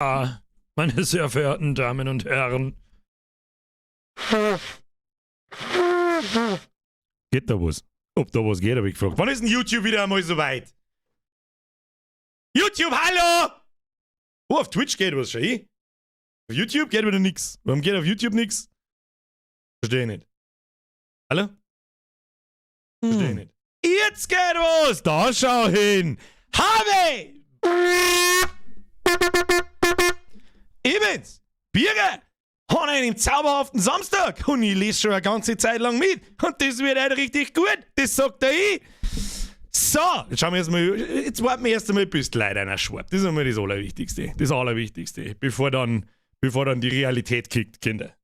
Ah, meine sehr verehrten Damen und Herren. Geht da was? Ob da was geht, habe ich gefragt. Wann ist denn YouTube wieder einmal so weit? YouTube, hallo! Oh, auf Twitch geht was schon, eh? Auf YouTube geht wieder nix. Warum geht auf YouTube nix? Verstehe ich nicht. Hallo? Verstehe ich nicht. Jetzt geht was! Da schau hin! Harvey! Ich bin's! Birger! An einem zauberhaften Samstag! Und ich lese schon eine ganze Zeit lang mit. Und das wird heute richtig gut. Das sagt er ich. So, jetzt schauen wir erstmal, jetzt warten wir erst einmal, bis die Leute einer schwappt. Das ist einmal das Allerwichtigste. Das Allerwichtigste. Bevor dann die Realität kickt, Kinder.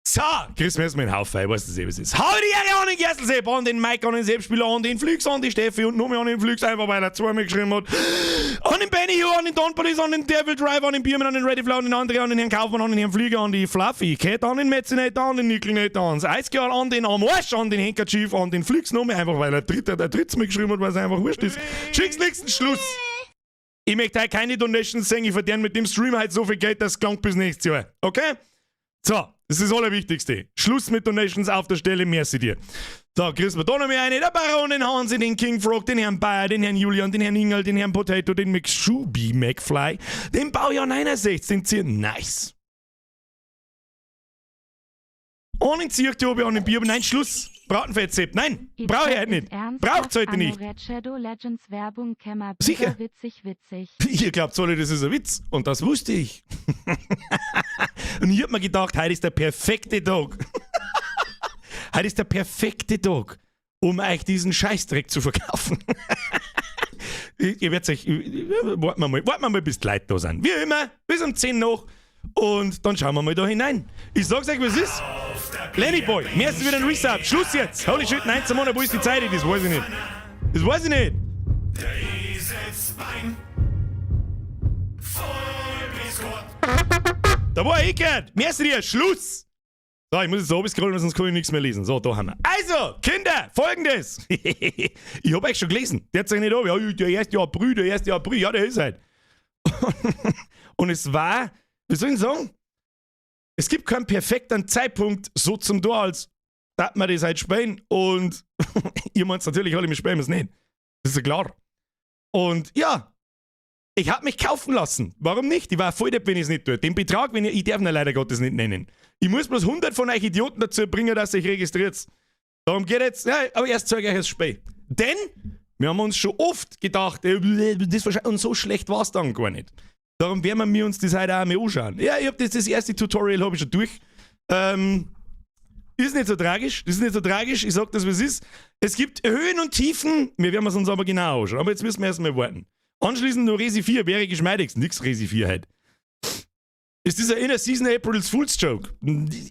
So, kriegst du mir erstmal einen Haufen, ich weiß das eh, was ist. Hau die Ehre an den Gerstl-Sepp, an den Mike, an den Sepp-Spieler, an den Flügs, an die Steffi und nochmal an den Flügs, einfach weil er zweimal geschrieben hat. An den Benny, an den Don Police, an den Devil Drive, an den Biermann, an den Ready Flow, an den André, an den Herrn Kaufmann, an den Herrn Flieger, an die Fluffy Cat, an den Metzinator, an den Nickelnator, ans Eiskerl, an den Am Arsch, an den Henkerchief, an den Flügs nochmal, einfach weil er der dritte Mal geschrieben hat, weil es einfach wurscht ist. Schick's nächsten Schluss. Ich möchte heute keine Donations sehen, ich verdiene mit dem Stream heute so viel Geld, dass es gelangt bis nächstes Jahr. Okay? So, das ist das Allerwichtigste. Schluss mit Donations auf der Stelle, merci dir. So, kriegst du da noch mehr eine. Der Baron, den Hansi, den King Frog, den Herrn Bayer, den Herrn Julian, den Herrn Ingerl, den Herrn Potato, den McShubi McFly, den Baujahr 69, den Zier. Nice. An den Zirktobi, an den Bier. Nein, Schluss. Bratenfettsepp. Nein, brauche ich heute nicht. Braucht's heute nicht. Red Shadow Legends Werbung Kämmer Sicher. Witzig, witzig. Ihr glaubt alle, das ist ein Witz. Und das wusste ich. Und ich hab mir gedacht, heute ist der perfekte Tag. Heute ist der perfekte Tag, um euch diesen Scheißdreck zu verkaufen. Ihr werdet euch, warten wir mal, bis die Leute da sind. Wie immer, bis um 10 noch. Und dann schauen wir mal da hinein. Ich sag's euch, was ist. Lenny Boy, mir ist wieder ein Resub. Schluss jetzt. Holy shit, 19 Monate, wo ist die Zeit? Das weiß ich nicht. Das weiß ich nicht. Der Eselsbein. Voll bis Gott. Da war ich gehört. Merci dir. Schluss. So, ich muss jetzt so scrollen, sonst kann ich nichts mehr lesen. So, da haben wir. Also, Kinder, folgendes. Ich hab euch schon gelesen. Der hat sich nicht an. Ja, der 1. April, der 1. April. Ja, der ist halt. Und es war, wie soll ich sagen? Es gibt keinen perfekten Zeitpunkt so zum Tor, als dass wir das halt spielen. Und ihr meint natürlich alle, wir spielen es nicht. Das ist ja klar. Und ja, ich hab mich kaufen lassen. Warum nicht? Ich war voll depp, wenn ich es nicht tue. Den Betrag, wenn ich, ich darf ihn leider Gottes nicht nennen. Ich muss bloß 100 von euch Idioten dazu bringen, dass ihr euch registriert. Darum geht jetzt, ja, aber erst zeige ich euch das Spiel. Denn wir haben uns schon oft gedacht, das wahrscheinlich, und so schlecht war es dann gar nicht. Darum werden wir uns das heute auch mal anschauen. Ja, ich hab das erste Tutorial hab ich schon durch. Ist nicht so tragisch, das ist nicht so tragisch, ich sag das, wie es ist. Es gibt Höhen und Tiefen, wir werden es uns aber genau anschauen. Aber jetzt müssen wir erstmal warten. Anschließend noch Resi 4, wäre geschmeidig. Nix Resi 4 heute. Ist das ein Inner Season April's Fool's Joke?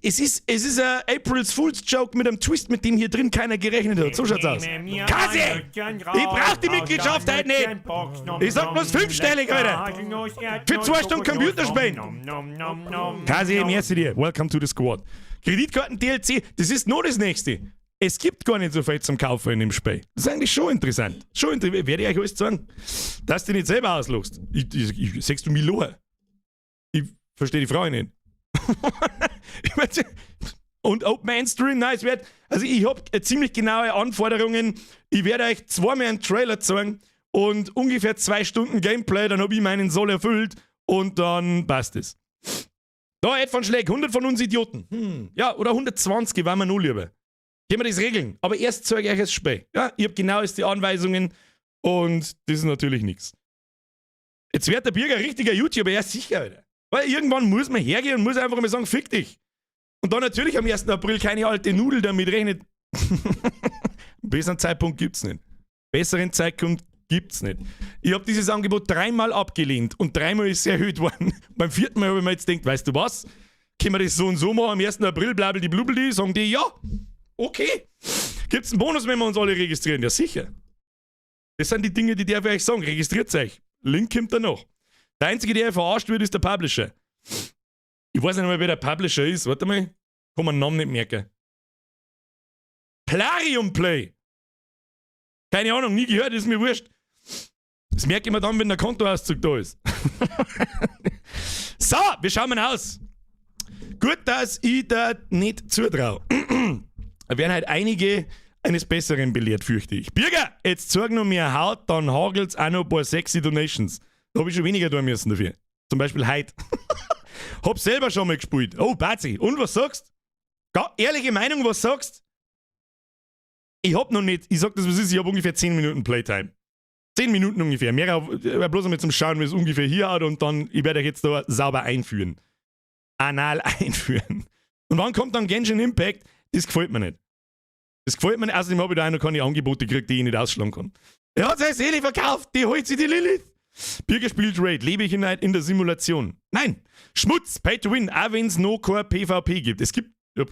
Es ist ein April's Fool's Joke mit einem Twist, mit dem hier drin keiner gerechnet hat. So schaut's aus. Kasi! Ich brauch die Mitgliedschaft heute nicht! Ich sag bloß fünfstellig, Alter! Für 2 Stunden Computerspielen! Kasi, merci dir. Welcome to the squad. Kreditkarten-DLC, das ist nur das nächste. Es gibt gar nicht so viel zum Kaufen in dem Spiel. Das ist eigentlich schon interessant. Schon interessant. Werde ich euch alles sagen. Dass du nicht selber auslachst. Siehst du mich lachen? Ich verstehe die Frage nicht. Ich mein, und Open End Stream, nein, es wird, also ich habe ziemlich genaue Anforderungen. Ich werde euch zweimal einen Trailer zeigen und ungefähr 2 Stunden Gameplay, dann habe ich meinen Soll erfüllt und dann passt es. Da, Ed von Schläg, 100 von uns Idioten. Ja, oder 120, waren wir nur lieber. Können wir das regeln? Aber erst zeige ich euch das Spiel. Ja, ich habe genau jetzt die Anweisungen und das ist natürlich nichts. Jetzt wird der Birger richtiger YouTuber, ja sicher, Alter. Weil irgendwann muss man hergehen und muss einfach mal sagen, fick dich. Und dann natürlich am 1. April keine alte Nudel damit rechnet. Besseren Zeitpunkt gibt's nicht. Besseren Zeitpunkt gibt's nicht. Ich habe dieses Angebot dreimal abgelehnt und dreimal ist es erhöht worden. Beim vierten Mal habe ich mir jetzt gedacht, weißt du was? Können wir das so und so machen am 1. April, blablabli blubli, sagen die, ja, okay. Gibt's einen Bonus, wenn wir uns alle registrieren? Ja, sicher. Das sind die Dinge, die darf ich euch sagen. Registriert euch. Link kommt da noch. Der Einzige, der verarscht wird, ist der Publisher. Ich weiß nicht mehr, wer der Publisher ist. Warte mal. Kann man den Namen nicht merken. Plarium Play. Keine Ahnung, nie gehört, ist mir wurscht. Das merke ich mir dann, wenn der Kontoauszug da ist. So, wir schauen mal aus. Gut, dass ich da nicht zutrau. Da werden halt einige eines Besseren belehrt, fürchte ich. Birger, jetzt zeig noch mehr Haut, dann hagelt's auch noch ein paar sexy Donations. Da hab ich schon weniger tun müssen dafür. Zum Beispiel heute. Hab selber schon mal gespielt. Oh, Bazi. Und was sagst? Ehrliche Meinung, was sagst? Ich hab noch nicht, ich sag das, was ist, ich hab ungefähr 10 Minuten Playtime. 10 Minuten ungefähr. Mehr, bloß einmal zum Schauen, wie es ungefähr hier hat und dann, ich werde euch jetzt da sauber einführen. Anal einführen. Und wann kommt dann Genshin Impact? Das gefällt mir nicht. Das gefällt mir nicht. Außerdem habe ich da auch noch keine Angebote gekriegt, die ich nicht ausschlagen kann. Er hat seine Seele verkauft, die holt sich die Lilith. Birger spielt Raid. Lebe ich in der Simulation? Nein. Schmutz, Pay to Win, auch wenn es no kein PvP gibt. Es gibt, ich hab,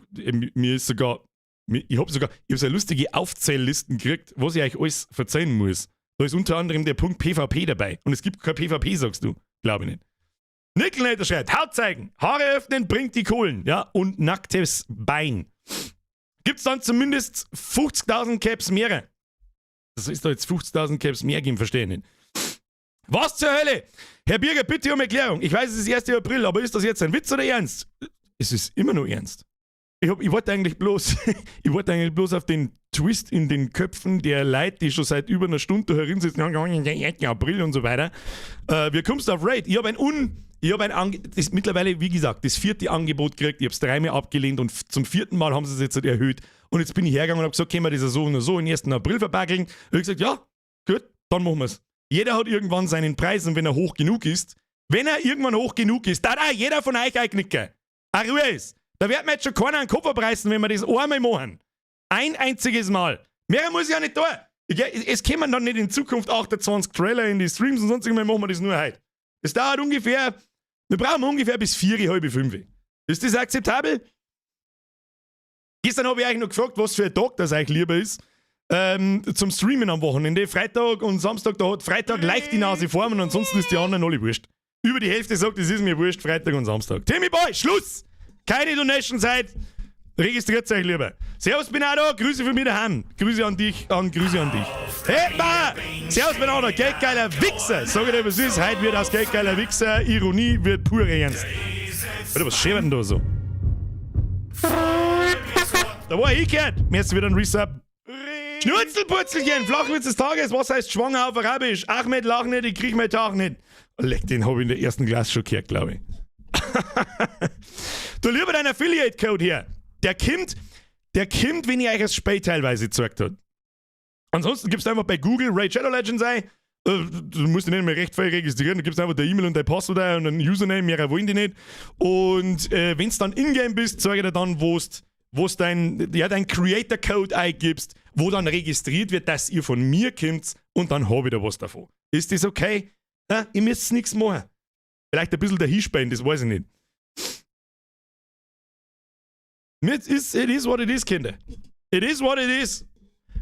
mir ist sogar, mir, ich hab sogar, ich hab so eine lustige Aufzähllisten gekriegt, was ich euch alles verzeihen muss. Da ist unter anderem der Punkt PvP dabei. Und es gibt kein PvP, sagst du. Glaube ich nicht. Nickelnator schreibt, Haut zeigen, Haare öffnen, bringt die Kohlen. Ja, und nacktes Bein. Gibt's dann zumindest 50.000 Caps mehr? Das ist da jetzt 50.000 Caps mehr geben, verstehe ich nicht. Was zur Hölle? Herr Birger, bitte um Erklärung. Ich weiß, es ist 1. April, aber ist das jetzt ein Witz oder ernst? Es ist immer nur ernst. Ich wollte eigentlich bloß auf den Twist in den Köpfen der Leute, die schon seit über einer Stunde da herin sitzen, 1. April und so weiter. Wie kommst du auf Raid? Ich hab ein Ange-, das ist mittlerweile, wie gesagt, das vierte Angebot gekriegt, ich hab's dreimal abgelehnt und zum vierten Mal haben sie es jetzt halt erhöht. Und jetzt bin ich hergegangen und hab gesagt, können wir das so und so den 1. April verpackeln? Und ich hab gesagt, ja, gut, dann machen wir's. Jeder hat irgendwann seinen Preis und wenn er hoch genug ist, wenn er irgendwann hoch genug ist, da hat auch jeder von euch einknicken. Auch Ruhe ist. Da wird mir jetzt schon keiner einen Kopf abreißen, wenn wir das einmal machen. Ein einziges Mal. Mehr muss ich ja nicht tun. Es kommen dann nicht in Zukunft 28 Trailer in die Streams und sonst irgendwann machen wir das nur heute. Es dauert ungefähr, wir brauchen ungefähr bis 4, halb 5. Ist das akzeptabel? Gestern habe ich euch noch gefragt, was für ein Tag das euch lieber ist. Zum Streamen am Wochenende. Freitag und Samstag, da hat Freitag leicht die Nase vorn und ansonsten ist die anderen alle wurscht. Über die Hälfte sagt, es ist mir wurscht, Freitag und Samstag. Timmy Boy, Schluss! Keine Donations heute. Registriert euch lieber. Servus, bin auch da. Grüße von mir daheim. Grüße an dich, Grüße an dich. Hey, Ma! Servus, bin auch da. Geldgeiler Wichser. Sag ich dir, was ist. Heute wird aus geldgeiler Wichser. Ironie wird pure Ernst. Alter, was schert denn da so? Da war ich gehört. Mir ist wieder ein Resub. Schnurzelpurzelchen, Flachwitz des Tages. Was heißt schwanger auf Arabisch? Ahmed, lach nicht, ich krieg mein Tag nicht. Leck, den hab ich in der ersten Klasse schon gehört, glaub ich. Du lieber dein Affiliate-Code hier. Der kommt, wenn ich euch das Spiel teilweise gezeigt hab. Ansonsten gibst du einfach bei Google Raid Shadow Legends ein. Du musst dich nicht mehr recht viel registrieren. Du gibst einfach deine E-Mail und dein Passwort ein und ein Username, mehr wollen die nicht. Und wenn's dann in-game bist, zeige ich dir dann, wo's dein Creator-Code eingibst, wo dann registriert wird, dass ihr von mir kommt und dann hab ich da was davon. Ist das okay? Ja, ihr müsst nichts machen. Vielleicht ein bisschen dahinspenden, das weiß ich nicht. It is what it is, Kinder. It is what it is.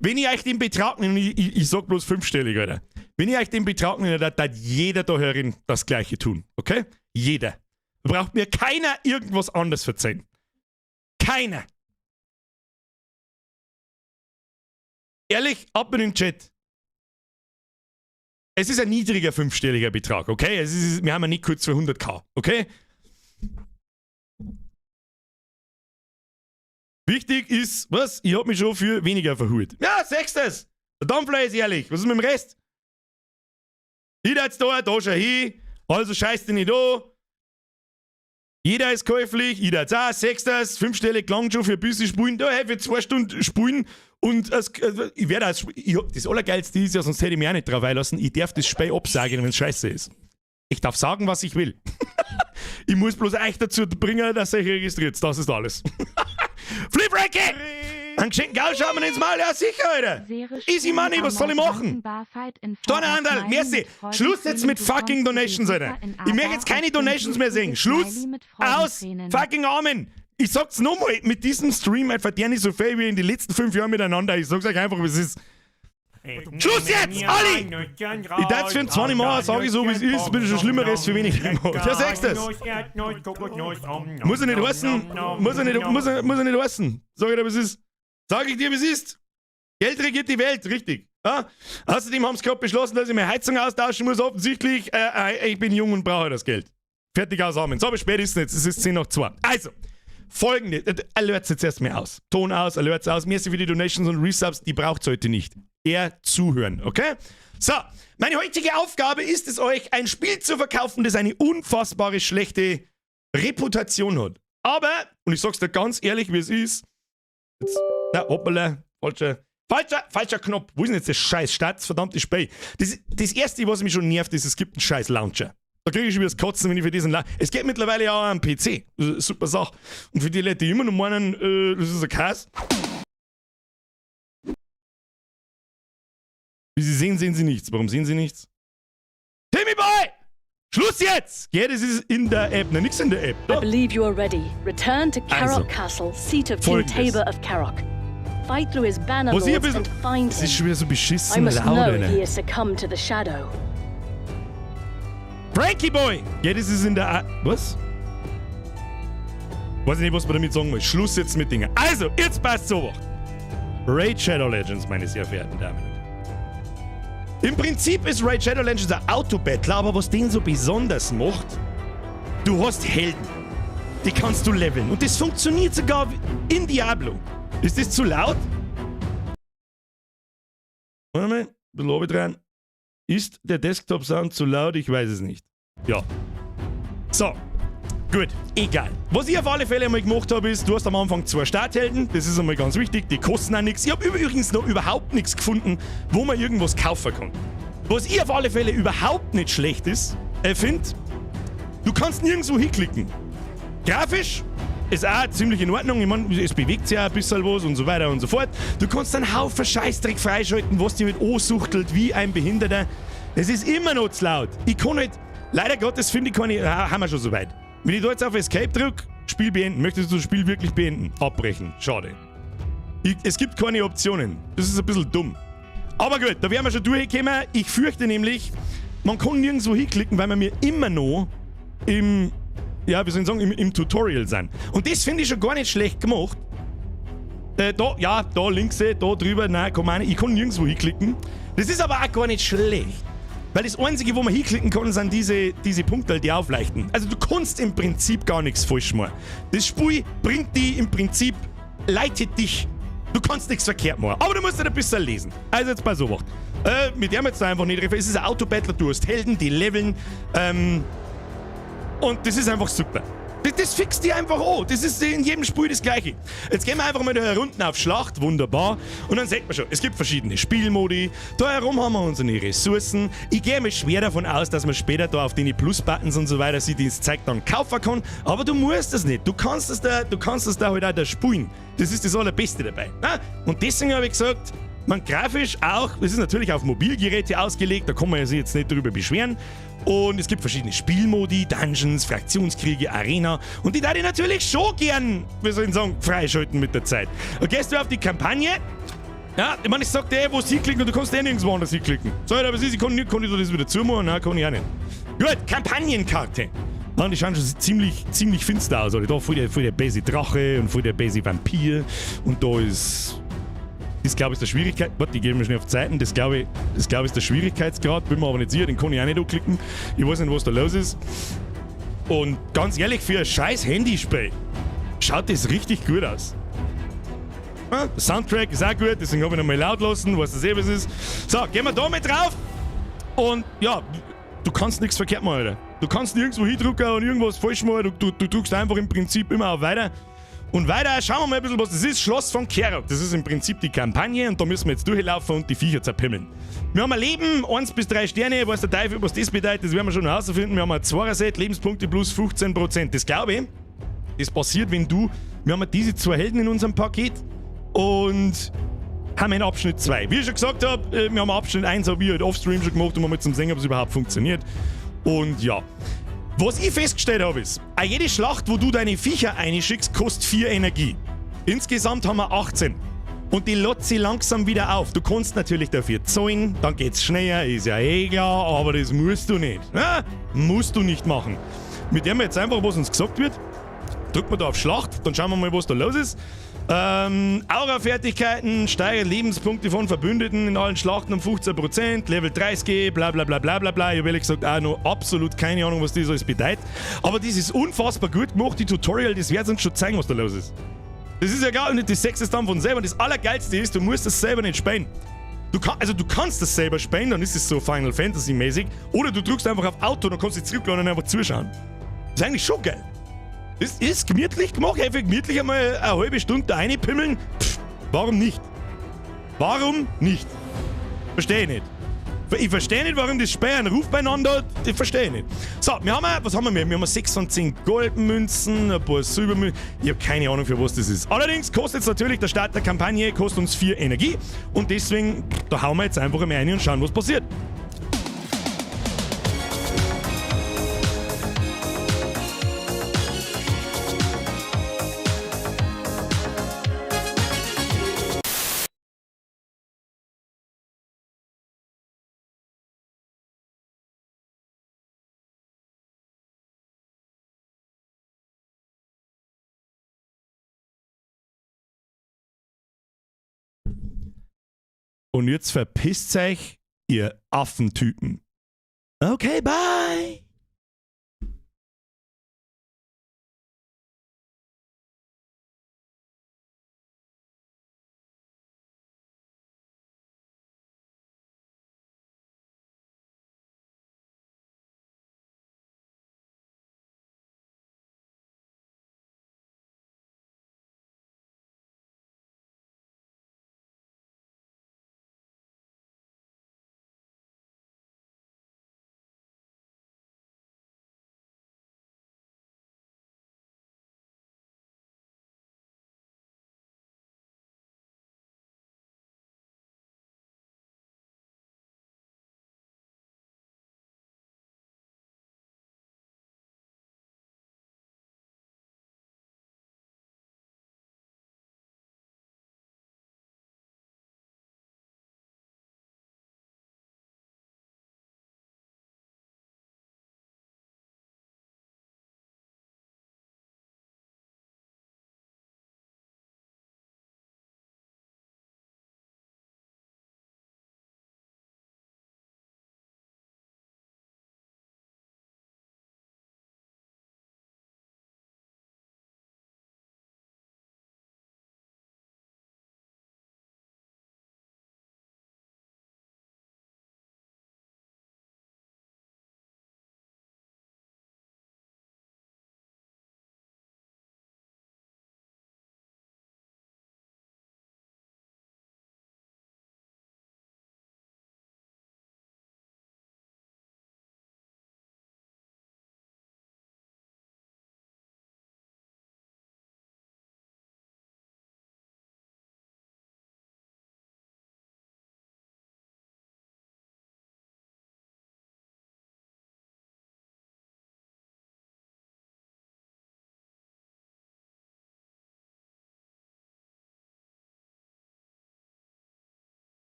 Wenn ich euch den Betrag nenne, ich sag bloß fünfstellig, Alter. Wenn ich euch den Betrag nenne, dann darf jeder da herin das Gleiche tun. Okay? Jeder. Da braucht mir keiner irgendwas anderes verzeihen. Keiner. Ehrlich, ab in den Chat. Es ist ein niedriger fünfstelliger Betrag, okay? Wir haben ja nicht kurz für 100k, okay? Wichtig ist, was? Ich hab mich schon für weniger verhult. Ja, sagst du's! Der Dampfler ist ehrlich. Was ist mit dem Rest? Jeder ist da, da schau hin. Also scheiß dich nicht an. Jeder ist käuflich, jeder ist auch, sagst du's, fünfstellig klang schon für ein bisschen spielen. Da, hey, für 2 Stunden spielen. Und es, ich werde als, ich hab, das Allergeilste ist ja, sonst hätte ich mich auch nicht drauf einlassen, ich darf das Spiel absagen, wenn's scheiße ist. Ich darf sagen, was ich will. Ich muss bloß euch dazu bringen, dass ihr euch registriert. Das ist alles. Flip Frankie! Einen geschenkten Gaul schauen wir ins Maul. Ja, sicher, Alter. Seere Easy Money, was soll ich machen? Barfight in Steiner Anderl, Smiley merci. mit Freuden Schluss jetzt mit du fucking kommst zu Donations, Alter. Besucher in Ich möchte Aba jetzt keine auf dem Donations mehr sehen. Glücklichen Schluss. Smiley mit Aus. Freudentränen. Fucking Amen. Ich sag's nochmal, mit diesem Stream verdiene ich so viel wie in den letzten 5 Jahren miteinander. Ich sag's euch einfach, wie es ist. Schluss jetzt, alle! Ich darf's für den 20 machen, sag ich so, wie es ist, bin ich schon Schlimmeres für wenig gemacht. Ja, sagst du's. Muss er nicht heißen, muss er nicht, muss er, muss er nicht heißen. Sag ich dir, wie es ist. Sag ich dir, wie es ist. Geld regiert die Welt, richtig. Ja? Außerdem haben sie gerade beschlossen, dass ich meine Heizung austauschen muss. Offensichtlich, ich bin jung und brauche das Geld. Fertig, aus, Amen. So, aber spät ist es jetzt. Es ist 10 nach 2. Also, folgende. Alerts jetzt erstmal aus. Ton aus, Alerts aus. Merci für die Donations und Resubs. Die braucht heute nicht. Eher zuhören, okay? So, meine heutige Aufgabe ist es, euch ein Spiel zu verkaufen, das eine unfassbare schlechte Reputation hat. Aber, und ich sag's dir ganz ehrlich, wie es ist, jetzt, na, hoppala, falscher, falscher, falscher Knopf. Wo ist denn jetzt das scheiß Start, verdammte Spiel? Das Erste, was mich schon nervt, ist, es gibt einen scheiß Launcher. Da kriege ich schon wieder das Kotzen, wenn ich für diesen La Es geht mittlerweile ja auch am PC. Das ist eine super Sache. Und für die Leute, die immer noch meinen, das ist ein Kass. Wie Sie sehen, sehen Sie nichts. Warum sehen Sie nichts? Timmy Boy! Schluss jetzt! Ja, das ist in der App. Na, nix in der App. I Da. Believe you are ready. Return to Also, Karok Castle, seat of King Folgendes. Tabor of Karok. Fight through his banner Was ich ein lords bisschen. and find Es ist him. schon wieder so I beschissen must laut, know Alter. he has succumbed to the shadow. Frankie Boy! Ja, das ist in der. A Was? Weiß ich nicht, was man damit sagen will. Schluss jetzt mit Dingen. Also, jetzt passt so. Raid Shadow Legends, meine sehr verehrten Damen und Herren. Im Prinzip ist Raid Shadow Legends ein Autobattler, aber was den so besonders macht, du hast Helden. Die kannst du leveln. Und das funktioniert sogar in Diablo. Ist das zu laut? Warte mal, ein bisschen runter. Ist der Desktop-Sound zu laut? Ich weiß es nicht. Ja. So. Gut, egal. Was ich auf alle Fälle einmal gemacht habe, ist, du hast am Anfang zwei Starthelden, das ist einmal ganz wichtig, die kosten auch nichts. Ich habe übrigens noch überhaupt nichts gefunden, wo man irgendwas kaufen kann. Was ich auf alle Fälle überhaupt nicht schlecht ist, finde, du kannst nirgendwo hinklicken. Grafisch ist auch ziemlich in Ordnung. Ich meine, es bewegt sich auch ein bisschen was und so weiter und so fort. Du kannst einen Haufen Scheißdreck freischalten, was dich halt ansuchtelt wie ein Behinderter. Es ist immer noch zu laut. Ich kann halt, leider Gottes finde ich keine, ah, haben wir schon soweit. Wenn ich da jetzt auf Escape drücke, Spiel beenden. Möchtest du das Spiel wirklich beenden? Abbrechen. Schade. Es gibt keine Optionen. Das ist ein bisschen dumm. Aber gut, da wären wir schon durchgekommen. Ich fürchte nämlich, man kann nirgendwo hinklicken, weil man mir immer noch im, ja, wie soll ich sagen, im Tutorial sind. Und das finde ich schon gar nicht schlecht gemacht. Da, ja, da links, da drüber, nein, komm auch nicht. Ich kann nirgendwo hinklicken. Das ist aber auch gar nicht schlecht. Weil das Einzige, wo man hinklicken kann, sind diese Punkte, die aufleuchten. Also du kannst im Prinzip gar nichts falsch machen. Das Spiel bringt dich im Prinzip, leitet dich. Du kannst nichts verkehrt machen. Aber du musst halt ein bisschen lesen. Also jetzt bei so was. Mit dem jetzt da einfach nicht treffen. Es ist ein Autobattler, du hast Helden, die leveln. Und das ist einfach super. Das fixt die einfach an. Das ist in jedem Spiel das Gleiche. Jetzt gehen wir einfach mal da herunten auf Schlacht, wunderbar. Und dann sieht man schon, es gibt verschiedene Spielmodi. Da herum haben wir unsere Ressourcen. Ich gehe mal schwer davon aus, dass man später da auf die Plus-Buttons und so weiter sieht, die es zeigt, dann kaufen kann. Aber du musst das nicht. Du kannst es da halt auch da spielen. Das ist das Allerbeste dabei. Na? Und deswegen habe ich gesagt, man grafisch auch, es ist natürlich auf Mobilgeräte ausgelegt, da kann man sich jetzt nicht drüber beschweren. Und es gibt verschiedene Spielmodi, Dungeons, Fraktionskriege, Arena. Und die da ich natürlich schon gern, wie soll ich sagen, freischalten mit der Zeit. Und gehst du auf die Kampagne? Ja, ich meine, ich sag dir, wo sie klicken und du kannst eh nirgendwo anders hinklicken. So, aber es ist, ich kann, kann ich das wieder zumachen? Nein, kann ich auch nicht. Gut, Kampagnenkarte. Ja, die schauen schon ziemlich, ziemlich finster aus. Also da voll der böse Drache und voll der böse Vampir. Und da ist. Das glaube ich ist der Schwierigkeit. Warte, die geben mir schnell auf Zeiten. Das glaube ich ist der Schwierigkeitsgrad. Bin mir aber nicht sicher, den kann ich auch nicht anklicken. Ich weiß nicht, was da los ist. Und ganz ehrlich, für ein scheiß Handyspiel schaut das richtig gut aus. Ja, der Soundtrack ist auch gut, deswegen habe ich nochmal laut lassen, weiß das eh, was ist. So, gehen wir da mit drauf. Und ja, du kannst nichts verkehrt machen, Alter. Du kannst nirgendwo hindrücken und irgendwas falsch machen. Du drückst einfach im Prinzip immer auf Weiter. Und weiter, schauen wir mal ein bisschen, was das ist. Schloss von Kerok. Das ist im Prinzip die Kampagne und da müssen wir jetzt durchlaufen und die Viecher zerpimmeln. Wir haben ein Leben, 1 bis 3 Sterne, weiß der Teufel, was das bedeutet, das werden wir schon herausfinden. Wir haben ein 2er-Set, Lebenspunkte plus 15%. Das glaube ich, das passiert, wenn du. Wir haben diese zwei Helden in unserem Paket und haben einen Abschnitt 2. Wie ich schon gesagt habe, wir haben Abschnitt 1, habe ich halt offstream schon gemacht, um mal zu sehen, ob es überhaupt funktioniert. Und ja. Was ich festgestellt habe, ist, jede Schlacht, wo du deine Viecher einschickst, kostet 4 Energie. Insgesamt haben wir 18. Und die lädt sie langsam wieder auf. Du kannst natürlich dafür zahlen, dann geht's schneller, ist ja eh klar, aber das musst du nicht. Ja? Musst du nicht machen. Mit dem jetzt einfach, was uns gesagt wird, Drücken wir da auf Schlacht, dann schauen wir mal, was da los ist. Aura-Fertigkeiten, steigert Lebenspunkte von Verbündeten in allen Schlachten um 15%, Level 30, bla bla bla bla bla bla. Ich habe ehrlich gesagt auch noch absolut keine Ahnung, was das alles bedeutet. Aber das ist unfassbar gut gemacht, die Tutorial, das wird uns schon zeigen, was da los ist. Das ist ja gar nicht, das sechste dann von selber. Und das Allergeilste ist, du musst das selber nicht spielen. Also du kannst das selber spielen, dann ist es so Final Fantasy mäßig. Oder du drückst einfach auf Auto, dann kannst du zurückladen und einfach zuschauen. Das ist eigentlich schon geil. Das ist gemütlich gemacht, einfach gemütlich einmal eine halbe Stunde da reinpimmeln. Pff, warum nicht? Warum nicht? Verstehe ich nicht. Ich verstehe nicht, warum das Spiel einen Ruf beieinander hat. Ich verstehe nicht. So, wir haben, was haben wir mehr? Wir haben 6 von 10 Goldmünzen, ein paar Silbermünzen. Ich habe keine Ahnung, für was das ist. Allerdings kostet jetzt natürlich der Start der Kampagne, kostet uns 4 Energie. Und deswegen, da hauen wir jetzt einfach einmal rein und schauen, was passiert. Und jetzt verpisst euch, ihr Affentypen. Okay, bye.